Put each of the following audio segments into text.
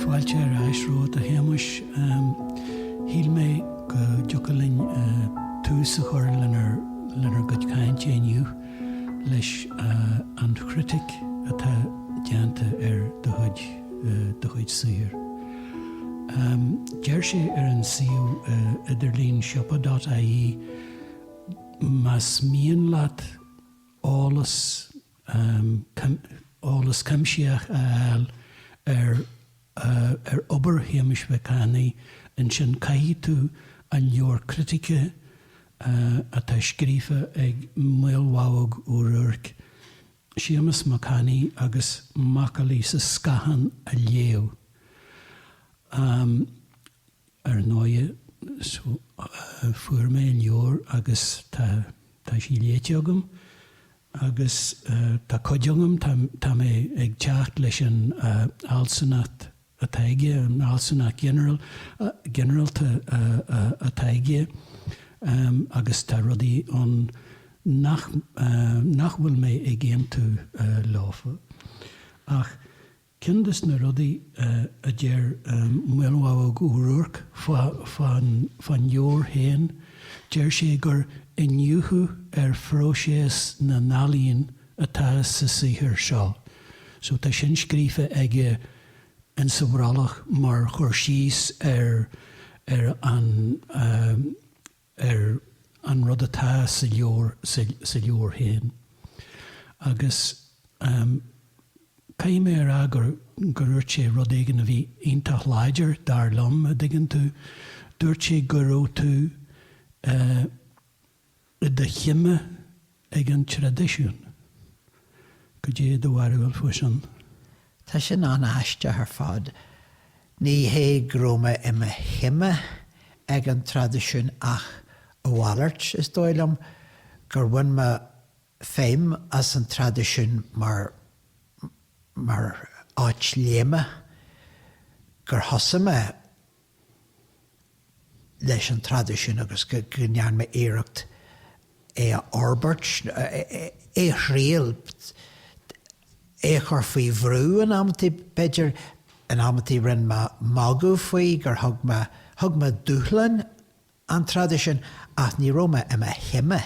Fáilte ar ais romhat a Shéamuis. Shíl mé go dtiocfadh linn tús a chur lenár lenár gcuid cainte inniu leis an chritic atá déanta ar do chuid do chuid saothair. Deir sé ar an suíomh idirlín siopa.ie más mian leat eolas eolas cuimsitheach a fháil ar ar obair Shéamuis Mhic Annaidh, ansin caithfidh tú an leabhar critice atá scríofa ag Maolmhaadhog Ó Ruairc, Séamus Mac Annaidh agus Macallaí sa Scáthán a léamh. Ar ndóighe, fuair mé an leabhar agus tá tá sí léite agam agus tá cuid agam, tá tá mé ag teacht leis an fhealsúnacht atá aige, an fhealsúnacht ghinearálta atá aige agus tá rudaí ann nach nach bhfuil mé ag aontú leofa. Ach Ceann des na rudaí a deir Maolmhaadhog Ó Ruairc fán leabhar féin, deir sé gur iniúchadh ar phróiseas na n-ealaíon atá sa saothar seo. So tá sin scríofa aige insa bhrollach mar chur síos ar ar an ar an rud atá sa leabhar, sa leabhar féin. Agus caithfidh mé a rá gur, gur dhúirt sé rud éigin a bhí iontach láidir, dar liom, a' dtuigeann tú. Dúirt sé go raibh tú i do chime ag an traidisiún. Cad é do bharúil faoi sin? Tá sin an-aisteach ar fad. Ní hé go raibh mé i mo chime ag an traidisiún ach a mhalairt, is dóigh liom, gur bhain mé feidhm as an traidisiún mar mar áit léime, gur thosaigh mé leis an traidisiún agus go ndearna mé iarracht é a fhorbairt, é a thriail, é a chur faoi bhrú in amantaí b'fhéidir. In amantaí rinne mé magadh faoi gur thug mé, thug mé dúshlán an traidisiún ach ní raibh mé i mo chime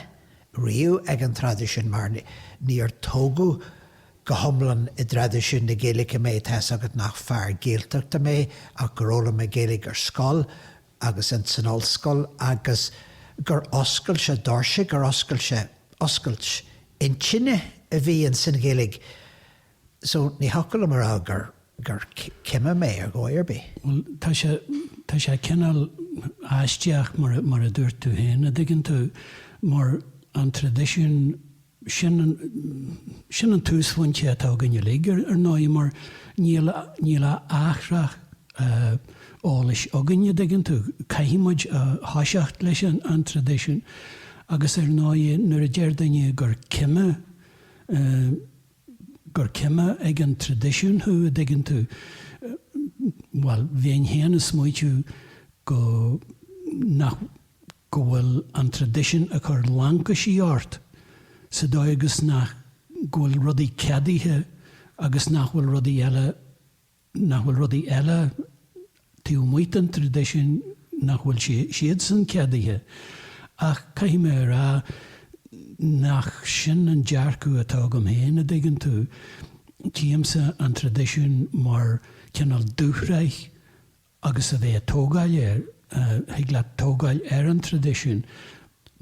riamh ag an traidisiún mar níor tógadh go hiomlán i dtraidisiún na Gaeilge mé, tá 'fhios agat nach fear Gaeltachta mé ach gur fhoghlaim mé Gaeilge ar scoil agus ins an ollscoil agus gur oscail sé doirse, gur oscail sé, oscailt intinne a bhí ins an Ghaeilge. So ní thiocfadh liom a rá gur, gur cime mé ar dhóigh ar bith. Bhuel, tá sé, tá sé cineál aisteach mar, mar a dúirt tú féin, a' dtuigeann tú, mar an traidisiún, sin an, sin an túsphointe atá againn uilig ar, ar ndóigh, mar níl, níl athrach eolais againn, a' dtuigeann tú, caithfidh muid a thoiseacht leis an, an traidisiún agus ar ndóigh nuair a deir duine gur cime, gur cime ag an traidisiún thú, a dtuigeann tú. Bhuel, bheinn féin ag smaoitiú go, nach, go bhfuil an traidisiún ag cur laincisí ort sa dóigh agus nach, go bhfuil rudaí ceadaithe agus nach bhfuil rudaí eile nach bhfuil rudaí eile taobh amuigh den traidisiún nach bhfuil siadsan ceadaithe. Ach caithfidh mé a rá nach sin an dearcadh atá agam féin, a dtuigeann tú. Tchímse an traidisiún mar cineál dúshraith agus a bheith ag tógáil air, thig leat tógáil ar an traidisiún.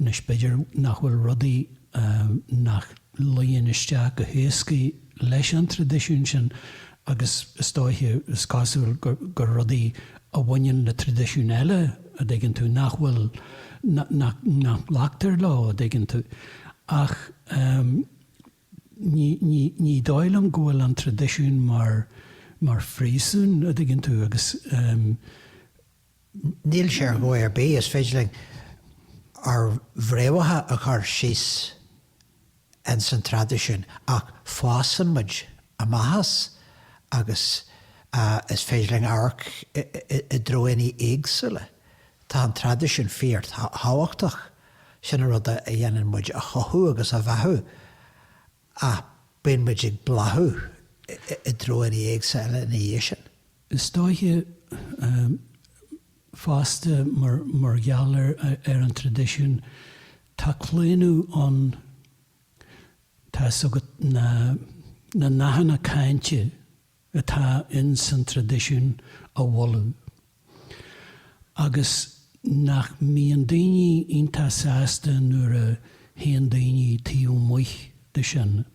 Anois, b'fhéidir nach bhfuil rudaí nach luíonn isteach go héasca leis an traidisiún sin agus is dóiche, is cosúil gur rudaí a bhaineann le traidisiún eile, a dtuigeann tú, nach bhfuil, nach nglactar leo, a dtuigeann tú. Ach ní, ní, ní dóigh liom go bhfuil an traidisiún mar, mar phríosún, a dtuigeann tú, agus. Níl sé ar dhóigh ar bith. Is féidir linn ár bhfréamhacha a chur síos ins an traidisiún ach fásann muid amach as agus is féidir linn amharc i dtreoanna éagsúla. Tá an traidisiún fíor-thábhachtach, sin an rud a dhéanann muid a chothú agus a bheathú ach bíonn muid ag bláthú i dtreoanna éagsúla ina dhiaidh sin. Is dóiche fosta mar gheall ar an traidisiún, tá claonadh ann, tá 'fhios agat, na nathanna cainte atá ins an traidisiún a mholadh agus nach mbíonn daoine iontach sásta nuair a théann daoine taobh amuigh de sin.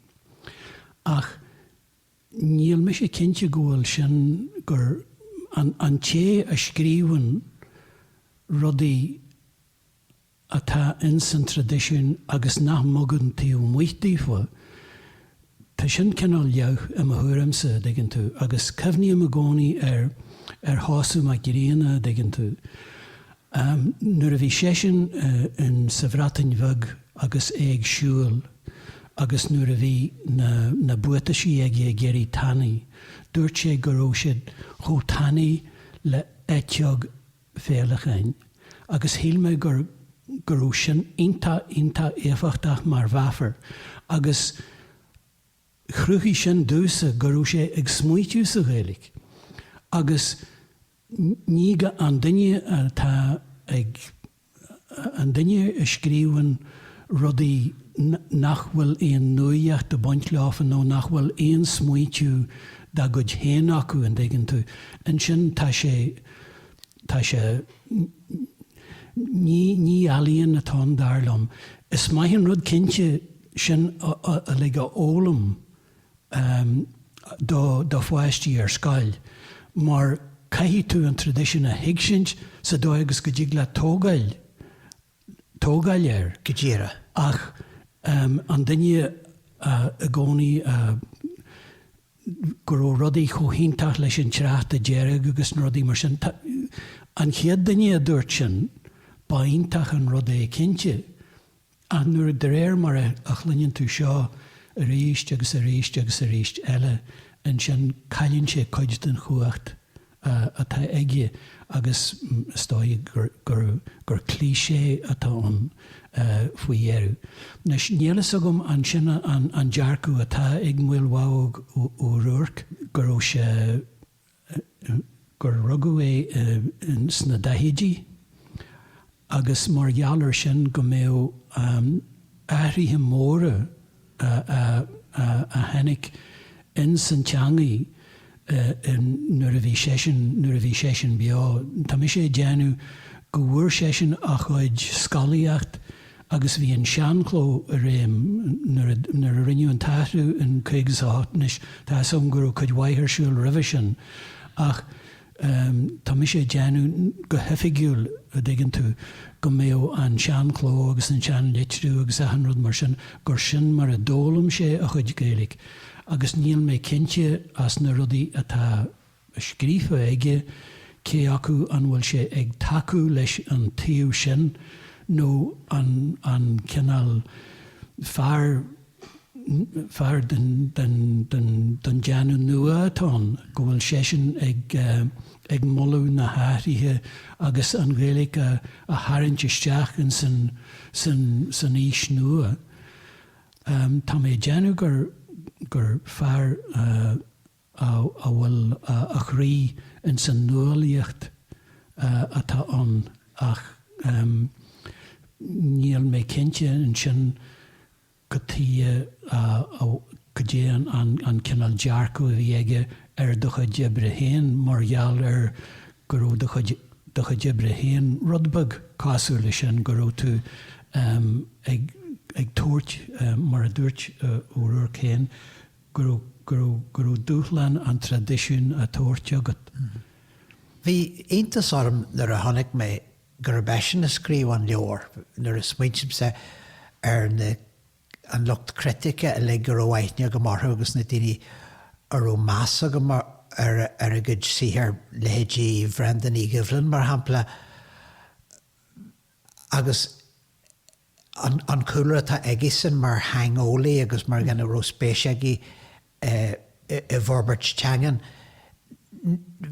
Ach níl mise cinnte go bhfuil sin, gur an té a scríobhann rudaí atá ins an traidisiún agus nach mbogann taobh amuigh daofa, tá sin cineál leamh i mo thuairimse, a dtuigeann tú. Agus cuimhním i gcónaí ar ar Sheosamh Mac Grianna, a dtuigeann tú. Nuair a bhí seisean in sa Bhreatain Bheag agus é ag siúl agus nuair a bhí na na buataisí aige ag éirí tanaí, dúirt sé go raibh siad chomh tanaí le eiteog féileacáin agus shíl mé gur go raibh sin iontach iontach éifeachtach mar mheafar agus chruthaigh sin domhsa go raibh sé ag smaoitiú sa Ghaeilge agus ní go an duine atá ag an duine a scríobhann rudaí nach bhfuil aon nuaíocht ag baint leofa nó nach bhfuil aon smaoitiú dá gcuid féin acu, an dtuigeann tú. Ansin tá sé, tá sé, ní, ní ealaíon atá ann dar liom. Is maith an rud cinnte sin uilig a fhoghlaim do do pháistí ar scoil mar caithfidh tú an traidisiún a thuigsint sa dóigh agus go dtig leat tógáil tógáil air. Go díreach. Ach an duine i gcónaí go raibh rudaí chomh hiontach leis an tSneachta Dearg agus na rudaí mar sin, an chéad duine a dúirt sin, ba iontach an rud é cinnte. Ach nuair, de réir mar a chluineann tú seo arís agus arís agus arís eile, ansin cailleann sé cuid den chumhacht atá aige agus is dóigh gur gur cliché atá ann faoi dheireadh. Anois, níl fhios agam an sin an dearcadh atá ag Maolmhaadhóg Ó Ruairc, go raibh sé, gur rugadh é sna daichidí agus mar gheall ar sin go mbeadh athruithe móra a tháinig ins an teangaidh nuair a bhí seisean, nuair a bhí seisean beo. Tá mise ag déanamh go bhfuair seisean a chuid scolaíocht agus bhí an seanchló i réim nuair a, nuair a rinneadh an t-athrú in 58. Anois, tá fhios agam go raibh cuid mhaith ar siúl roimhe sin ach tá mise ag déanamh go hoifigiúil, a dtuigeann tú, go mbeadh an seanchló agus an seanlitriú agus achan rud mar sin, gur sin mar a d'fhoghlaim sé a chuid Gaeilge agus níl mé cinnte as na rudaí atá scríofa aige cé acu an bhfuil sé ag tacú leis an taobh sin nó an an cineál fear fear den den den den déanamh nua atá ann, go bhfuil seisean ag ag moladh na hathruithe agus an Ghaeilge a a tharraingt isteach in san san san aois nua. Tá mé ag déanamh gur gur fear a bhfuil a chroí ins an nuálaíocht atá ann ach níl mé cinnte ansin cad chuige cad é an cineál dearcadh a bhí aige ar do chuid oibre féin mar gheall ar go raibh do chuid do chuid oibre féin rud beag cosúil leis sin, go raibh tú ag ag tabhairt mar a dúirt Ó Ruairc féin go raibh, go raibh, go raibh dúshlán an traidisiúin á tabhairt agat. Bhí iontas orm nuair a chonaic mé gurb eisean a scríobh an leabhar, nuair a smaointímse ar na, an lucht critice uilig a raibh aithne agam orthu agus na daoine a raibh meas agam ar ar a gcuid saothair, leithéidí Bhrendan Uí Dhoibhlin mar shampla, agus. an cúlra atá aigesean mar theangeolaí agus mar dhuine a raibh spéis aige i bhforbairt teangan.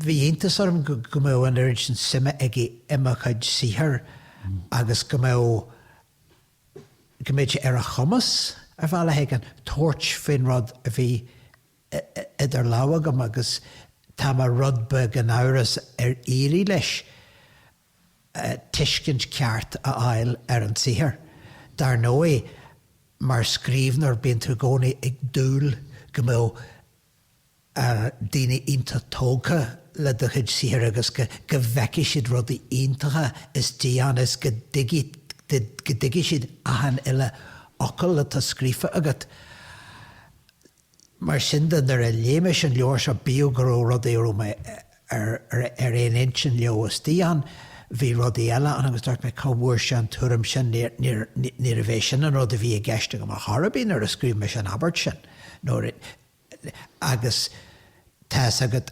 Bhí iontas orm go mbeadh an oiread sin suime aige i mo chuid saothair agus go mbeadh, go mbeadh sé ar a chumas, ar bhealach éigin, tabhairt faoin rud a bhí idir lámha agam agus. Tá mé rud beag in amhras ar éirigh leis tuiscint ceart a fháil ar an saothar. Dar ndóigh, mar scríbhneoir bíonn tú i gcónaí ag dúil go mbeadh daoine iontach tógtha le do chuid saothair agus go bhfeicfidh siad rudaí iontacha istigh ann is go dtuigfidh siad achan uile fhocal atá scríofa agat. Mar sin de, nuair a léigh mise an leabhar seo, bíodh go raibh rudaí a raibh mé ar aon intinn leo istigh ann, bhí rudaí eile ann agus dúirt mé, cá bhfuair sé an tuairim sin? Níorbh é sin an rud a bhí i gceist agam ar chor ar bith nuair a scríobh mise an abairt sin. Agus tá fhios agat,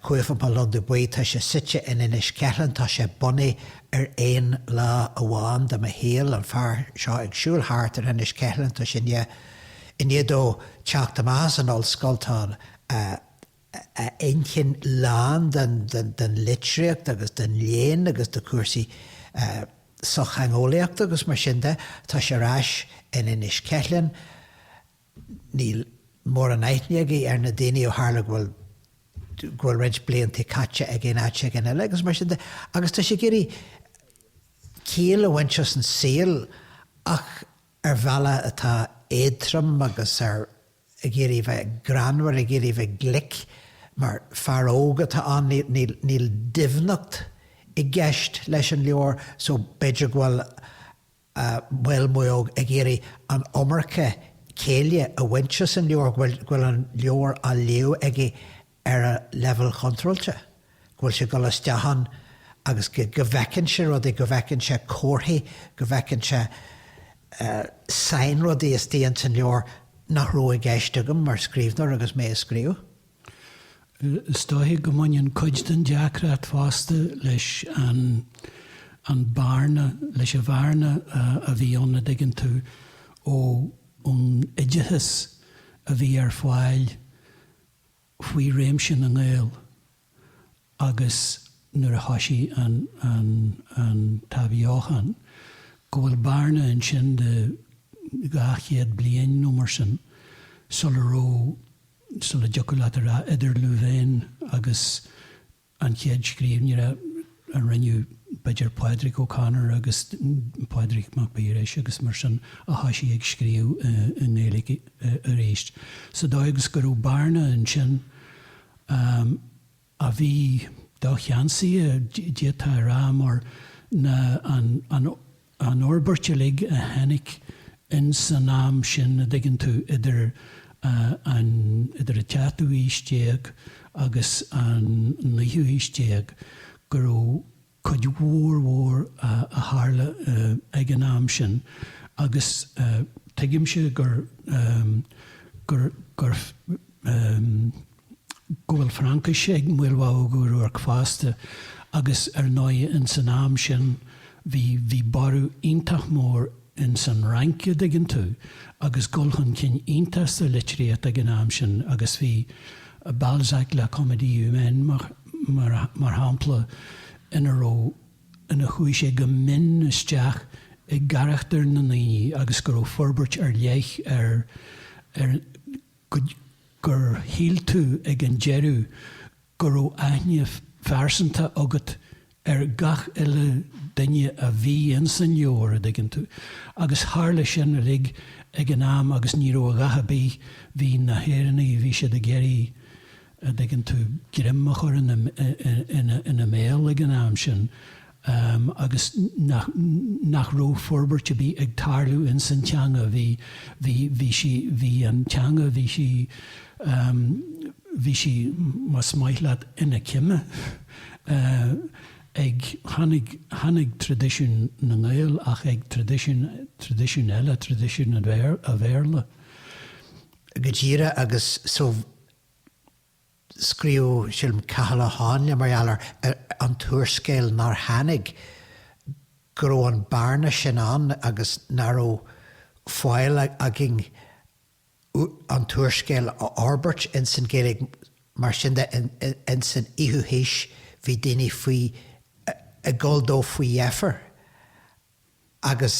Cuaifeach Mo Londaí Buí, tá sé suite in Inis Ceithleann, tá sé bunaithe ar aon lá amháin de mo shaol, an fear seo ag siúl thart ar Inis Ceithleann, tá sé i ndiaidh, i ndiaidh dó teacht amach as an ollscoil, tá a inchinn lán den, den, den litríocht agus den léann agus de chúrsaí sochtheangeolaíochta agus mar sin de, tá sé ar ais in Inis Ceithleann. Níl mórán aithne aige ar na daoine ó tharla go bhfuil go bhfuil roinnt blianta caite aige in áit éigin eile agus mar sin de. Agus tá sé ag iarraidh ciall a bhaint as an saol ach ar bhealach atá éadtrom agus ar ag iarraidh bheith greannmhar, ag iarraidh bheith glic mar fear óg atá ann. Níl níl doimhneacht i gceist leis an leabhar so b'fhéidir go bhfuil Maolmhaodhóg ag iarraidh an iomarca céille a bhaint as an leabhar, go bhfuil an leabhar á léamh aige ar a leibhéal chontráilte, go bhfuil sé ag dul isteach ann agus go bhfeiceann sé rudaí, go bhfeiceann sé comharthaí, go bhfeiceann sé sainrudaí istigh ins an leabhar nach raibh i gceist agam mar scríbhneoir agus mé ag scríobh. Is dóiche go mbaineann cuid den deacracht fosta leis an an bearna, leis an bhearna a bhí ann, a dtuigeann tú, ó ón oideachas a bhí ar fáil faoi réimse na nGael. agus nuair a thoisigh an an t-athbheochan, go bhfuil bearna ansin de 200 bliain nó mar sin sula raibh, sula dtiocfadh leat a rá, idir Louvain agus an chéad scríbhneoir a rinneadh, b'fhéidir Pádraig O'Connor agus Pádraig Mac Piarais agus mar sin a thoisigh ag scríobh i nGaeilge arís. Sa dóigh agus go raibh bearna ansin. a bhí docheansaithe, d'fhéadfá a rá, mar na an an fhorbairt uilig a tháinig in san am sin, a dtuigeann tú, idir an idir an tseachtú haois déag agus an naoú haois déag, go raibh cuid mhór mhór a tharla ag an am sin agus tuigimse gur gur gur go bhfuil Fraincis ag Maolmhaodhóg Ó Ruairc fosta agus ar ndóigh ins an am sin bhí bhí borradh iontach mór ins an Fhrainc a dtuigeann tú agus dul chun cinn iontach sa litríocht ag an am sin agus bhí Balzac La Comédie Humaine mar mar mar shampla ina raibh ina chuaigh sé go mion isteach i gcarachtair na ndaoine agus go raibh forbairt ar leith ar ar go gur shíl tú ag an deireadh go raibh aithne phearsanta agat ar gach uile duine a bhí ins an leabhar, a dtuigeann tú. Agus tharla sin uilig ag an am agus ní raibh a dhath ar bith, bhí na hÉireannaigh, bhí siad ag iarraidh, a dtuigeann tú, greim a chur ina, ina, ina mbéal ag an am sin agus nach, nach raibh forbairt ar bith ag tarlú ins an teanga, bhí, bhí, bhí sí, bhí an teanga, bhí sí, bhí sí, más maith leat, ina cime ag, chan ag, chan ag traidisiún na nGael ach ag traidisiún, traidisiún eile, traidisiún an Bhéarla. Go díreach agus so scríobh, sílim, Cathal Ó Háinle mar gheall ar an t-úrscéal nár tháinig, go raibh an bearna sin ann agus nach raibh fáil againn an t-úrscéal a fhorbairt ins an Ghaeilge. Mar sin de, ins an fhichiú haois bhí daoine faoi, ag gabháil dó faoi dheifir agus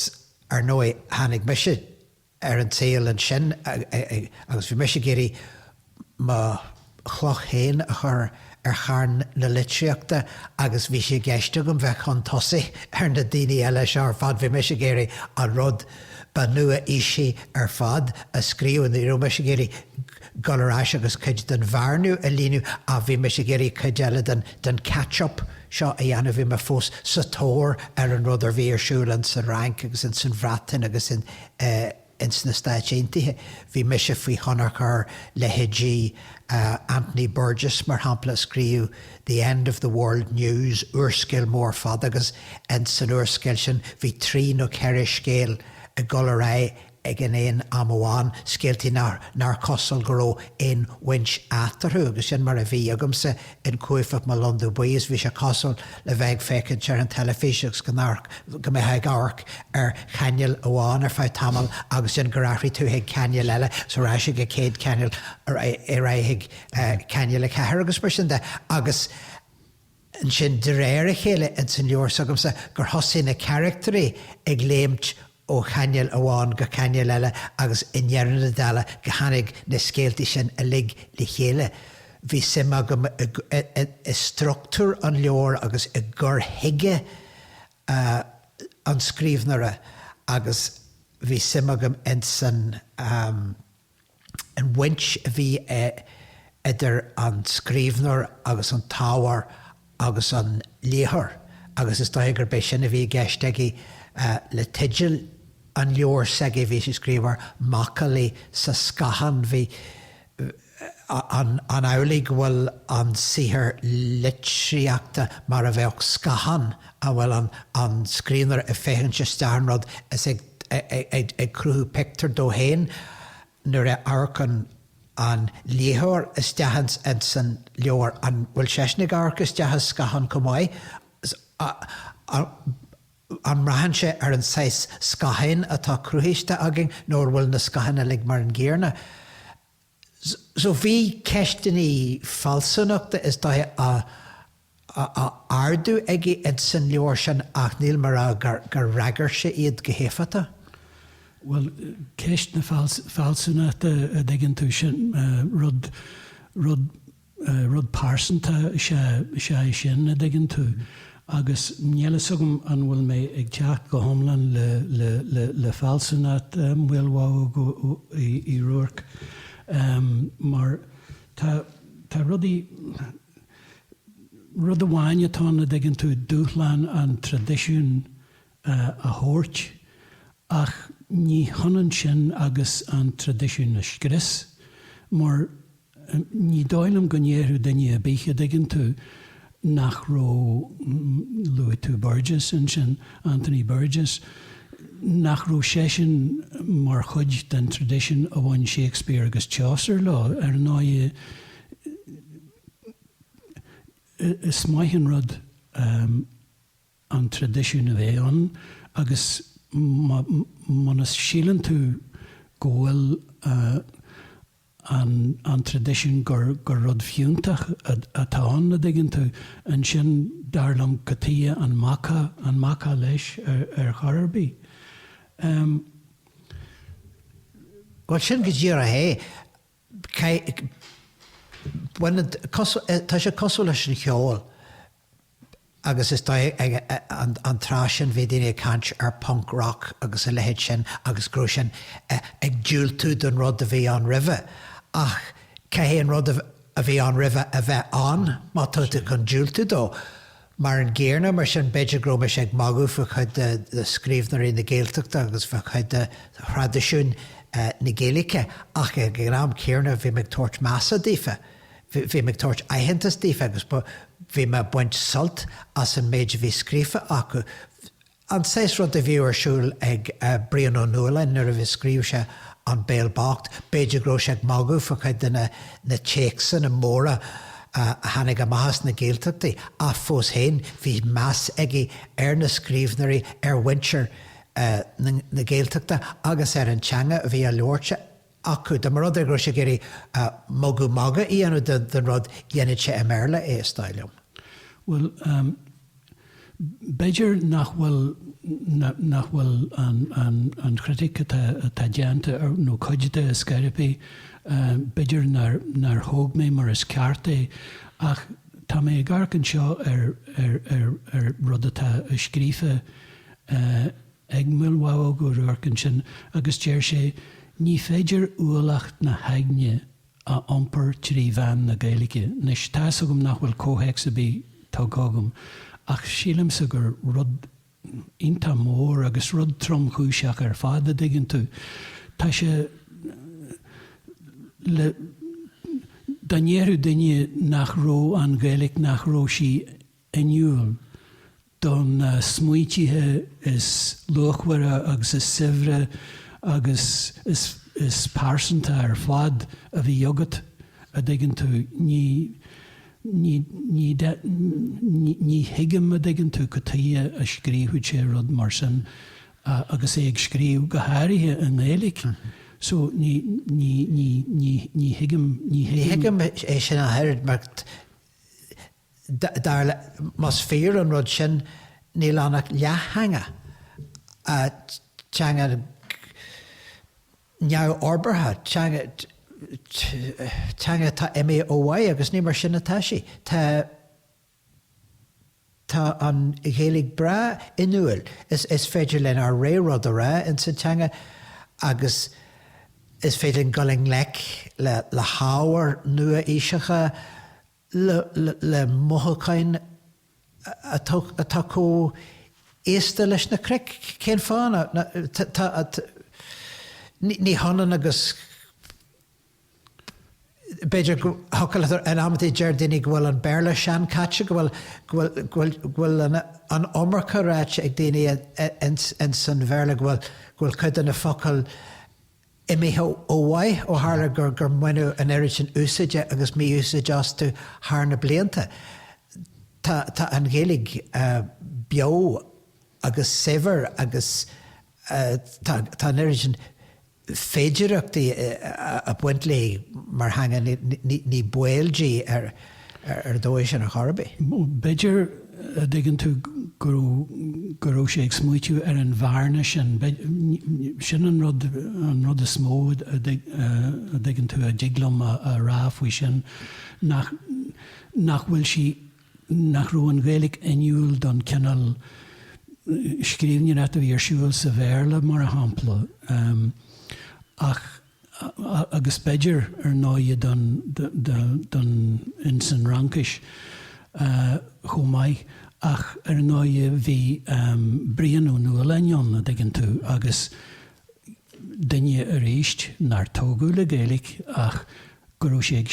ar ndóigh tháinig mise ar an tsaol ansin agus bhí mise ag iarraidh mo. chloch féin a chur ar charn na litríochta agus bhí sé i gceist agam bheith chun tosaigh ar na daoine eile seo ar fad. Bhí mise ag iarraidh an rud ba nua-aoisí ar fad a scríobh. Ní raibh mise ag iarraidh dul ar ais agus cuid den bhearnú a líonadh ach bhí mise ag iarraidh cuid eile den den catch up seo a dhéanamh. Bhí mé fós sa tóir ar an rud a bhí ar siúl ins an Fhrainc agus ins an Bhreatain agus in Ins na Stáit Aontaithe, bhí mise faoi thionchar leithéidí Anthony Burgess, mar shampla, a scríobh The End of the World News, úrscéal mór fada, agus ins san úrscéal sin bhí trí nó ceithre scéal ag dul ar aghaidh ag an aon am amháin, scéaltaí nár chosúil go raibh aon bhaint eatarthu, agus sin mar a bhí agamsa in Cuaifeach mo Londubh Buí, is bhí sé cosúil le bheith ag féachaint ar an teilifís agus go go mbeifeá ag amharc ar chainéal amháin ar feadh tamaill agus ansin gur athraigh tú chuig cainéal eile, so ar ais ag an chéad chainéal, ar aghaidh chuig cainéal 4 agus mar sin de. Agus ansin de réir a chéile ins an leabhar s'agamsa gur thosaigh na carachtairí ag léimt ó chainéal amháin go cainéal eile agus i ndeireadh na dála go tháinig na scéaltaí sin uilig le chéile. Bhí suim agam i struchtúr an leabhair agus i gcur chuige an scríbhneora agus bhí suim agam ins an. an bhaint a bhí idir an scríbhneoir agus an t-ábhar agus an léitheoir agus is dóigh gurb é sin a bhí i gceist aige le teideal an leabhair s'aige, bhí sé ag scríobh ar macallaí sa scáthán, bhí, an amhlaidh go bhfuil an saothar litríochta mar a bheadh scáthán, an bhfuil an scríbhneoir ag féachaint isteach an rud is ag ag cruthú pictiúr dó féin nuair a amharcann an léitheoir isteach ins an leabhar, an bhfuil seisean ag amharc isteach i scáthán chomh maith? An mbraitheann sé ar an saghas scátháin atá cruthaithe againn nó an bhfuil na scátháin uilig mar an gcéanna? So bhí ceisteanna fealsúnachta is dóiche á ardú aige ins an leabhar sin ach níl mé a rá gur fhreagair sé iad go héifeachtach. Bhuel, ceist na fealsúnachta, a dtuigeann tú, sin rud, rud Rud pearsanta is ea é sin, a dtuigeann tú, agus níl fhios agam an bhfuil mé ag teacht go hiomlán le fealsúnacht Mhaolmhaodhóg Uí Ruairc, mar tá rudaí, rud amháin atá ann, a dtuigeann tú, dúshlán an traidisiúin a thabhairt, ach ní hionann sin agus an traidisiún a scrios, mar. Ní dóigh liom go ndéarfadh duine ar bith, a dtuigeann tú, nach raibh, luaigh tú Burgess ansin, Anthony Burgess, nach raibh seisean mar chuid den traidisiún a bhain Shakespeare agus Chaucer leo. Ar ndóigh, is maith an rud an traidisiún a bheith ann agus muna síleann tú go bhfuil an traidisiún gur rud fiúntach atá ann, a dtuigeann tú, ansin dar liom cad chuige an mbacfá, an mbacfá leis ar chor ar bith. Bhuel, sin go díreach é. Baineann, tá sé cosúil leis an cheol. Agus is dóigh ag an tráth sin bhí daoine ag caint ar punk rock agus a leithéid sin agus go raibh sin ag diúltú don rud a bhí ann roimhe. Ach caithfidh an rud a bhí ann roimhe a bheith ann má tá tú chun diúltú dó. Mar an gcéanna, mar sin, b'fhéidir go raibh mise ag magadh faoi chuid de scríbhneoirí na Gaeltachta agus faoi chuid de thraidisiún na Gaeilge ach ag an am céanna bhí mé ag tabhairt measa daofa. Bhí mé ag tabhairt aitheantas daofa agus bhí mé ag baint sult as an méid a bhí scríofa acu. An saghas rud a bhíodh ar siúl ag Brian Ó Nualláin nuair a bhí scríobh sé An Béal Bocht, b'fhéidir go raibh sé ag magadh faoi chuid de na téacsanna móra a tháinig amach as na Gaeltachtaí ach fós féin bhí meas aige ar na scríbhneoirí, ar mhuintir na Gaeltachta agus ar an teanga a bhí á labhairt acu. Dá mba rud é go raibh sé ag iarraidh mugadh magadh a dhéanamh den rud, dhéanfadh sé i mBéarla é, is dóigh liom. Bhuel, b'fhéidir nach bhfuil, nach bhfuil an chritic atá déanta, nó cuid de ar scor ar bith. B'fhéidir nár, nár thóg mé mar is ceart é ach tá mé ag amharc anseo ar, ar, ar, ar rud atá scríofa ag Maolmhaadhóg Ó Ruairc ansin agus deir sé, 'Ní féidir ualach na haigne a iompar trí mheán na Gaeilge. Anois, tá fhios agam nach bhfuil comhthéacs ar bith tugtha agam, ach sílimse gur rud iontach mór agus rud tromchúiseach ar fad, a dtuigeann tú. Tá sé le, dá ndéarfadh duine nach raibh an Ghaeilge, nach raibh sí inniúil do na smaointithe is luachmhaire agus is saibhre agus is pearsanta ar fad a bhí agat, a dtuigeann tú. Ní, ní, ní, ní thuigim, a dtuigeann tú, cad chuige a scríobhfadh sé rud mar sin agus é ag scríobh go háirithe i nGaeilge. So ní, ní, ní, ní, ní thuigim, ní thuigim. Ní thuigim é sin ach oiread mar Dar le, más fíor an rud sin, níl ann ach leath-theanga, teanga neamhfhorbartha, teanga, teanga atá imithe ó mhaith agus ní mar sin atá sí. Tá, tá an Ghaeilge breá inniúil. Is, is féidir linn ár rogha rud a rá ins an teanga agus is féidir linn dul i ngleic le, le hábhair nua-aoiseacha, le mothúcháin atá chomh haosta leis na cnoic. Cén fáth nach, ní hionann agus, b'fhéidir go thiocfadh leat, in amantaí deir daoine go bhfuil an Béarla seanchaite, go bhfuil, go bhfuil, go bhfuil, go bhfuil an iomarca ráite ag daoine ins an Bhéarla, go bhfuil, go bhfuil cuid de na focail imithe ó mhaith ó tharla gur baineadh an oiread sin úsáide agus mí-úsáid astu thar na blianta. Tá tá an Ghaeilge beo agus saibhir agus tá tá an oiread sin féidireachtaí ag baint léi mar theanga, ní baol di ar ar dóigh sin ar chor ar bith. B'fhéidir, a dtuigeann tú, go raibh, go raibh sé ag smaoitiú ar an bhearna sin. Sin an rud, an rud is mó, a dtuigeann tú, a dtig liom a rá faoi sin, nach, nach bhfuil sí, nach raibh an Ghaeilge inniúil don cineál scríbhneoireacht a bhí ar siúl sa Bhéarla, mar a shampla. Ach. agus b'fhéidir, ar ndóighe, don, don, ins an Fhraincis chomh maith. Ach ar ndóighe bhí Brian Ó Nualláin ann, a dtuigeann tú, agus duine arís nár tógadh le Gaeilge ach go raibh sé ag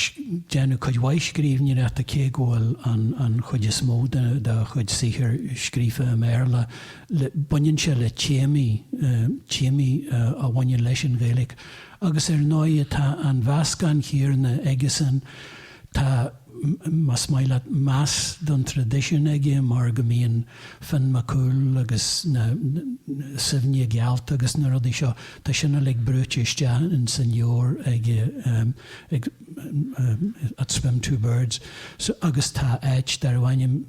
déanamh cuid mhaith scríbhneoireachta cé go bhfuil an chuid is mó dá chuid saothair scríofa i mBéarla. Baineann sé le téamaí, téamaí a bhaineann leis an Ghaeilge. Agus ar ndóighe tá an mheascán chéanna aigesan, tá, más maith leat, meas don traidisiún aige mar go mbíonn Finn Mac Cumhaill agus na Suibhne Gealt agus na rudaí seo, tá sin uilig brúite isteach ins an leabhar aige ag At Swim Two Birds. So, agus tá áit darbh ainm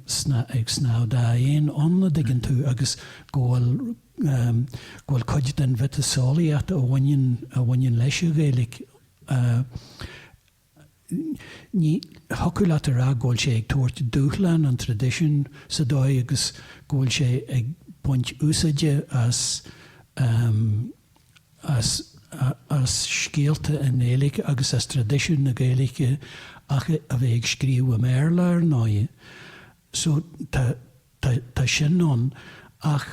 Ag Snámh Dá Éan ann, a dtuigeann tú, agus go bhfuil go bhfuil cuid den mhiotaseolaíocht a bhaineann a bhaineann leis an Ghaeilge Ní thiocfadh leat a rá go bhfuil sé ag tabhairt dúshlán an traidisiúin sa dóigh agus go bhfuil sé ag baint úsáide as as as scéalta i nGaeilge agus as traidisiún na Gaeilge ach a bheith ag scríobh i mBéarla ar ndóigh. So tá tá tá sin ann ach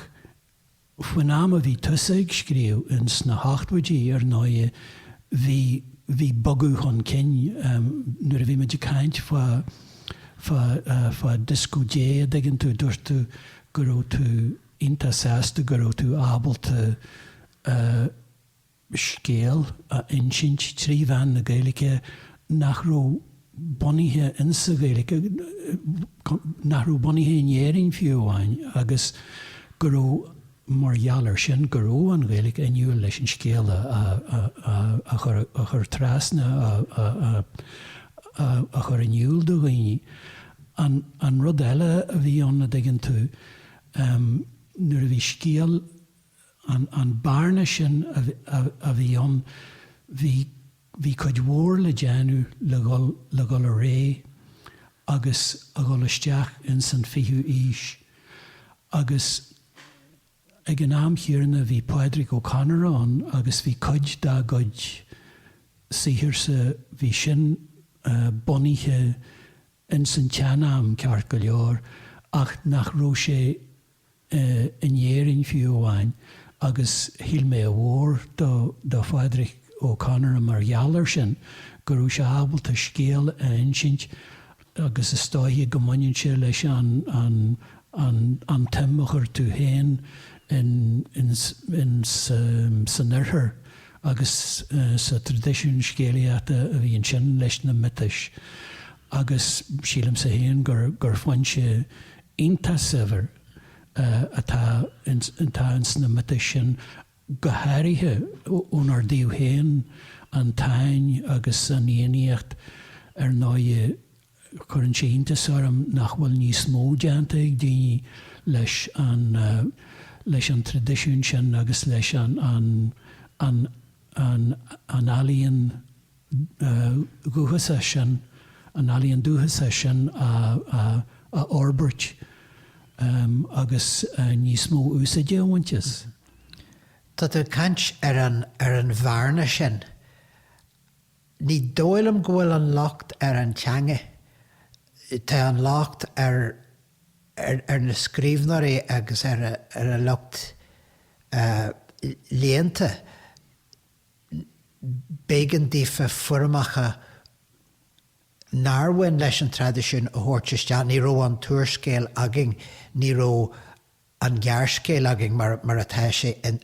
Faoin am a bhí tusa ag scríobh, ins na hochtóidí, ar ndóighe, bhí, bhí bogadh chun cinn. Nuair a bhí muid ag caint fá, fá, fá Dioscó Dé, a dtuigeann tú, dúirt tú go raibh tú iontach sásta go raibh tú ábalta eh, scéal a insint trí mheán na Gaeilge nach raibh bunaithe insa Ghaeilge, nach raibh bunaithe in Éirinn fiú amháin, agus go raibh, mar gheall air sin, go raibh an Ghaeilge inniúil leis an scéal a chur trasna, a chur in iúl do dhaoine. An rud eile a bhí ann, a dtuigeann tú, nuair a bhí scéal, An bearna sin a bhí ann, bhí, Bhí cuid mhór le déanamh le dhul le dhul ar aghaidh agus a dhul isteach ins an fichiú aois agus ag an am chéanna bhí Pádraic Ó Conaire ann agus bhí cuid dá gcuid saothairse, bhí sin bunaithe ins an tsean-am ceart go leor ach nach raibh sé in Éirinn fiú amháin agus shíl mé a mhór do do Phádraic Ó Conaire mar gheall air sin, go raibh sé ábalta scéal a insint agus is dóiche go mbaineann sé leis an an an an tsuim a chuir tú féin in in in san oirthear agus sa traidisiún scéalaíochta a bhí ansin leis na miotais agus sílimse féin gur gur foinse iontach saibhir atá atá ins na miotais sin, go háirithe ónár dtaobh féin, an Táin agus an Fhiannaíocht. Ar ndóighe, cuireann sé iontas orm nach bhfuil níos mó déanta ag daoine leis an leis an traidisiún sin agus leis an an an an an ealaíon dhúchasach sin, an ealaíon dúchasach sin a fhorbairt agus níos mó úsáide a bhaint as. Tá tú ag caint ar an ar an bhearna sin. Ní dóigh liom go bhfuil an locht ar an teanga. Tá an locht ar ar na scríbhneoirí agus ar ar a lucht léannta. B'éigean daofa foirmeacha nár bhain leis an traidisiún a thabhairt isteach. Ní raibh an t-úrscéal againn, ní raibh an gearrscéal againn mar mar atá sé in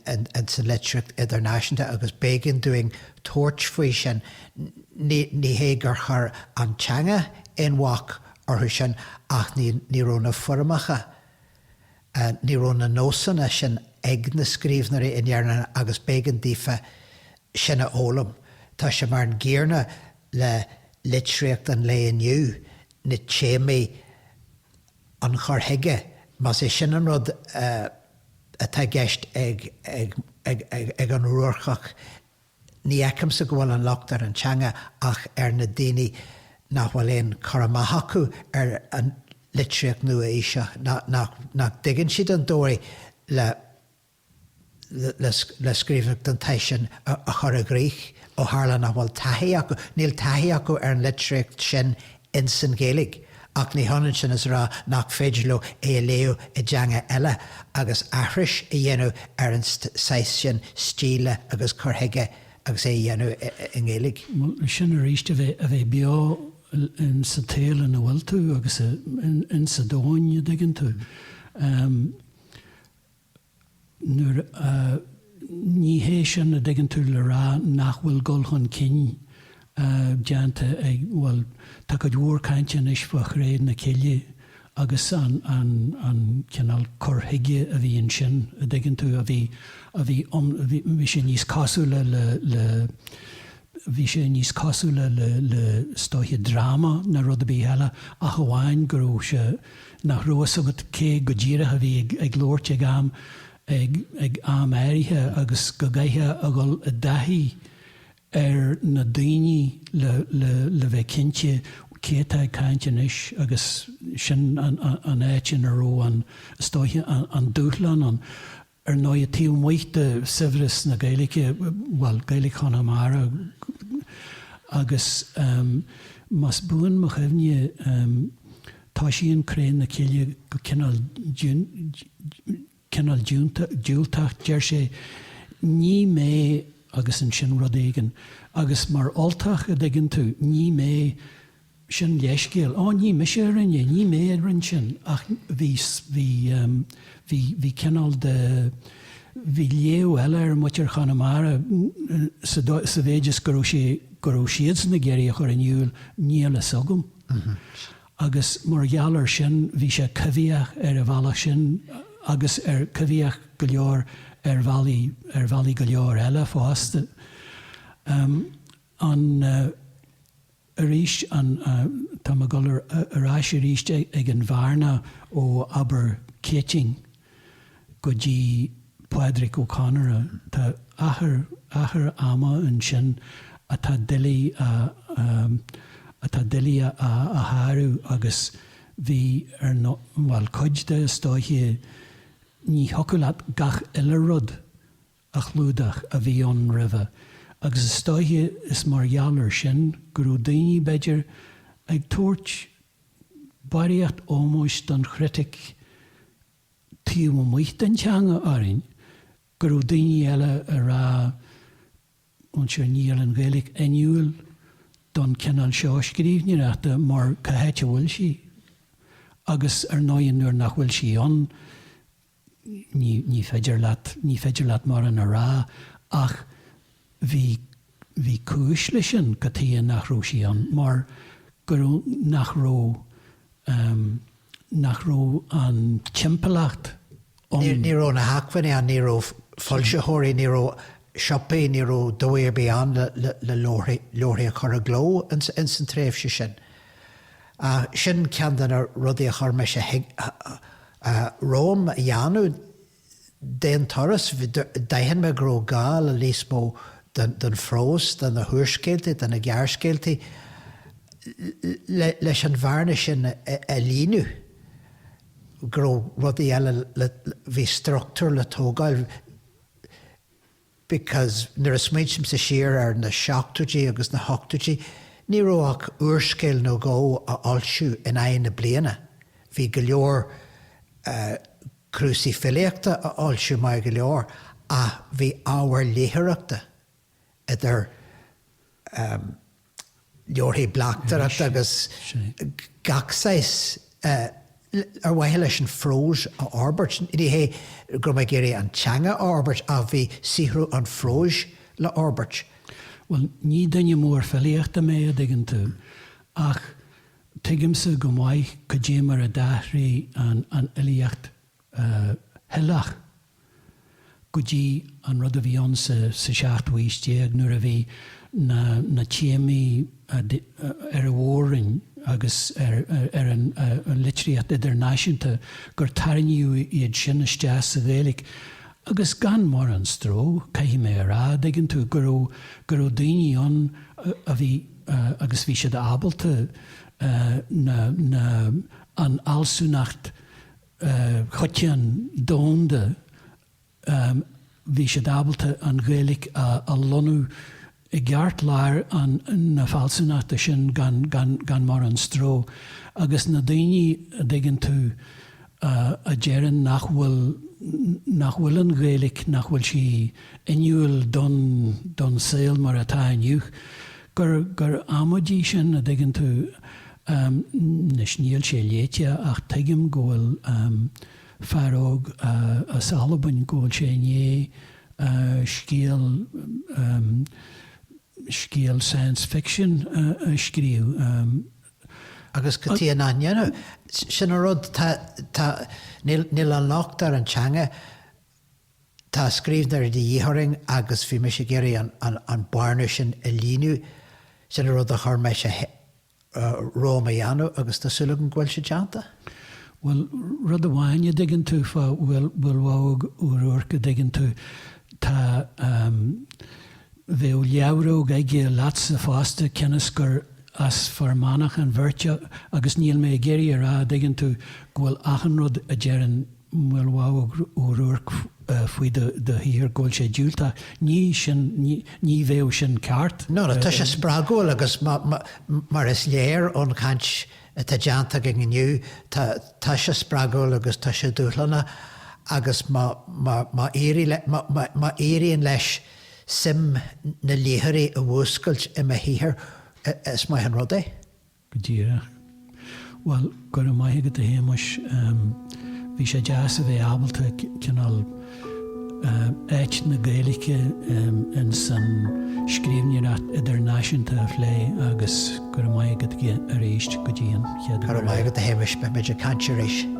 san litríocht idirnáisiúnta agus b'éigean dúinn tabhairt faoi sin. Ní ní hé gur chuir an teanga aon bhac orthu sin ach ní ní raibh na foirmeacha Ní raibh na nósanna sin ag na scríbhneoirí in Éirinn agus b'éigean daofa sin a fhoghlaim. Tá sé mar an gcéanna le litríocht an lae inniu, na téamaí, an cur chuige, más é sin an rud atá i gceist ag an Ruarcach. Ní fheicimse go bhfuil an locht ar an teanga ach ar na daoine nach bhfuil aon chur amach acu ar an litríocht nua-aoiseach, nach dtuigeann siad an dóigh le le scríbhneoireacht den tsaghas sin a chur i gcrích ó tharla nach bhfuil taithí acu. Níl taithí acu ar an litríocht sin ins an Ghaeilge, ach ní hionann sin is a rá nach féidir leo é a léamh i dteanga eile agus aithris a dhéanamh ar an saghas sin stíle agus cur chuige agus é a dhéanamh i nGaeilge. Bhuel, sin arís a bheith, a bheith beo in sa tsaol ina bhfuil tú agus in sa domhan, a dtuigeann tú. Nuair a, ní hé sin a dtuigeann tú le rá nach bhfuil dul chun cinn déanta ag, bhuel, tá cuid mhór cainte anois fá Chré na Cille agus an, an, an cineál cur chuige a bhí ansin, a dtuigeann tú, a bhí, a bhí, bhí sé níos cosúla le, le, bhí sé níos cosúla le, le, is dóiche dráma ná rud ar bith eile ach amháin go raibh sé, nach raibh fhios agat cé go díreach a bhí ag labhairt ag am ag ag am áirithe agus go gcaithfeá a dhul i dtaithí ar na daoine le le le bheith cinnte cé atá ag caint anois agus sin an an áit ina raibh an is dóiche an an dúshlán ann. Ar ndóigh, taobh amuigh de saibhreas na Gaeilge, bhuel, Gaeilge Chonamara, agus más buan mo chuimhne, toisíonn Cré na Cille go cineál cineál diúltach, deir sé, ní mé agus ansin rud éigin. Agus mar Ultach, a dtuigeann tú, ní mé Sin leithscéal. Ó, ní mise a rinne, ní mé a rinne sin ach bhí, bhí, bhí, bhí cineál de, bhí léamh eile ar mhuintir Chonamara sa, sa mhéid is go raibh sé, go raibh siadsan ag iarraidh a chur in iúl, níl fhios agam. Agus mar gheall air sin bhí sé coimhthíoch ar an bhealach sin agus ar, coimhthíoch go leor ar bhealaí, ar bhealaí go leor eile fosta. An. Arís, an, tá mé ag dul ar ais arís ag an bhearna ó, abair, Céitinn go dtí Pádraic Ó Conaire. Tá achar, achar ama ansin. atá doiligh a atá doiligh a shárú agus bhí ar ndóigh, bhuel cuid de is dóiche, ní thiocfadh leat gach uile rud a chlúdach a bhí ann roimhe agus is dóiche is mar gheall ar sin go raibh daoine, b'fhéidir, ag tabhairt barraíocht ómóis don chritic taobh amuigh den teanga orainn, go raibh daoine eile ag rá bhuel sure níl an Ghaeilge inniúil don cineál seo scríbhneoireachta mar cá háit a bhfuil sí? Agus ar ndóigh nuair nach bhfuil sí ann, ní, ní féidir leat, ní féidir leat mórán a rá ach bhí, bhí cúis leis sin, cad chuige nach raibh sí ann, mar go raibh, nach raibh ehm, nach raibh an timpeallacht ann. Ní raibh na hacmhainní ann, ní raibh foilsitheoirí, ní raibh siopaí, ní raibh dóigh ar bith ann le, le, le leabharthaí, leabharthaí a chur i gcló ins, ins an tréimhse sin. Ach sin ceann de na rudaí a chuir mise chuig, romham a dhéanamh d'aon turas. D'aithin mé go raibh gá le níos mó den phrós, de na húrscéaltaí, de na gearrscéaltaí leis an bhearna sin a líonadh, go raibh rudaí eile le, bhí struchtúr le tógáil. because nuair a smaointímse siar ar na seachtóidí agus na hochtóidí, ní raibh ach úrscéal nó dhó á fhoilsiú in aghaidh na bliana. Bhí go leor cnuasaigh filíochta á fhoilsiú maith go leor ach bhí ábhar léitheoireachta idir leabharthaí bleachtaireachta agus gach saghas ar mhaithe leis an phrós a fhorbairt. Ní hé go raibh mé ag iarraidh an teanga a fhorbairt ach bhí saothrú an phróis le forbairt. Bhuel, ní duine mór filíochta mé, a dtuigeann tú, ach tuigimse go maith cad é mar a d'athraigh an fhilíocht thuilleach. go dtí an rud a bhí ann sa seachtú haois déag nuair a bhí na na téamaí ar an mhór-roinn agus ar ar an litríocht idirnáisiúnta gur tarraingíodh iad sin isteach sa Ghaeilge agus gan mórán stró, caithfidh mé a rá, a dtuigeann tú, go raibh go raibh daoine ann a bhí agus bhí siad ábalta na na an fhealsúnacht choiteann domhanda, bhí siad ábalta an Ghaeilge a lonnú i gceartlár na fealsúnachta sin gan mórán stró. Agus na daoine, a dtuigeann tú, a deireann nach bhfuil, nach bhfuil an Ghaeilge, nach bhfuil sí inniúil don, don saol mar atá inniu, gur, gur amaidí sin, a dtuigeann tú. Anois, níl sé léite ach tuigim go bhfuil fear óg as Albain, go bhfuil sé i ndiaidh scéal, scéal science fiction a scríobh. Agus cad chuige nach ndéanfadh? Sin an rud, tá, tá, níl, níl an locht ar an teanga, tá scríbhneoirí de dhíth orainn agus bhí mise ag iarraidh an, an bearna sin a líonadh. Sin an rud a chuir mise romham a dhéanamh agus tá súil agam go bhfuil sé déanta. Bhuel, rud amháin a dtuigeann tú fá Mhaolmhaodhóg Ó Ruairc a dtuigeann tú, tá, bheadh leabhróg aige leatsa fosta cionn is gur as Fear Manach an bheirt agus níl mé ag iarraidh a rá a dtuigeann tú go bhfuil achan rud a deireann Maolmhaodhóg Ó Ruairc faoi do shaothar go bhfuil sé diúltach. Ní sin, ní bheadh sin ceart. No, no, tá sé spreagúil agus mar is léir ón chaint atá déanta againn inniu, tá, tá sé spreagúil agus tá sé dúshlánach agus má, má, má éirí, má, má, má éiríonn leis suim na léitheoirí a mhúscailt i mo shaothar, is maith an rud é. Go díreach. Bhuel, go raibh maith agat a Shéamuis. Bhí sé deas a bheith ábalta cineál áit na Gaeilge ins an scríbhneoireacht idirnáisiúnta a phlé agus go raibh maith agat arís go dtí an chéad uair eile. Go raibh maith agat a Shéamuis, beimid ag caint arís.